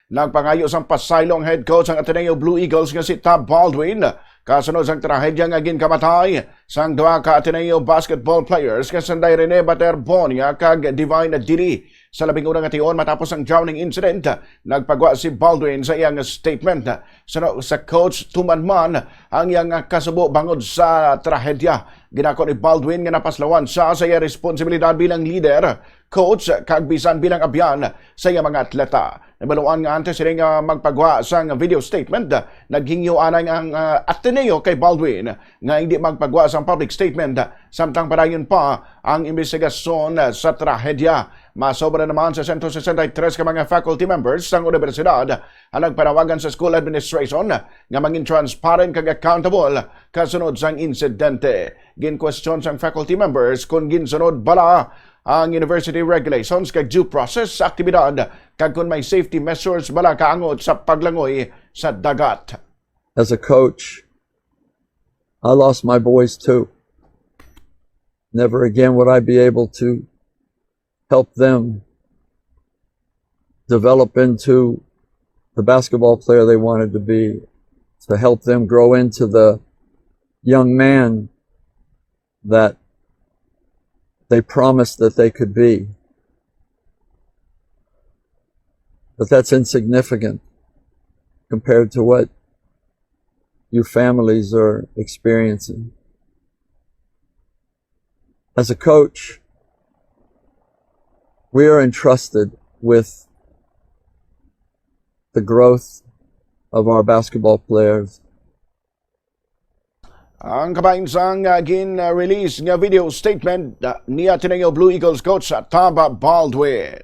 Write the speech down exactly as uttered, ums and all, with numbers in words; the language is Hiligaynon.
Nagpangayo sang pasaylo ang head coach sang Ateneo Blue Eagles nga si Tab Baldwin kasunod sang trahedya nga ginkamatay sang duha ka Ateneo basketball players nga sanday Rene Baterbonia kag Divine Diri. Sa labing una nga tion matapos ang drowning incident, nagpagwa si Baldwin sa iyang statement. Suno sa coach, tuman man ang iyang kasubo bangod sa trahedya. Ginako ni Baldwin nga napaslawan siya sa iya responsibilidad bilang leader, coach, kag bisan bilang abyan sa iya mga atleta. Nabaluan nga antes sini nga magpagwa sang video statement, naghingyo anay ang ah, Ateneo kay Baldwin nga hindi magpagwa sang public statement, samtang padayon pa ang imbestigasyon sa trahedya. Masobra naman sa sento sesenta y tres ka mga faculty members sang universidad ang nagpanawagan sa school administration nga mangin transparent kag accountable kasunod sang insidente. Ginkwestiyon sang faculty members kon ginsunod bala ang university regulations kag due process sa aktibidad kag kon may safety measures bala kaangot sa paglangoy sa dagat. As a coach, I lost my boys too. Never again would I be able to help them develop into the basketball player they wanted to be, to help them grow into the young man that they promised that they could be. But that's insignificant compared to what you families are experiencing. As a coach, we are entrusted with the growth of our basketball players. Ang kabahin sang ah, gin-release nga video statement ah, ni Ateneo Blue Eagles coach Tab Baldwin.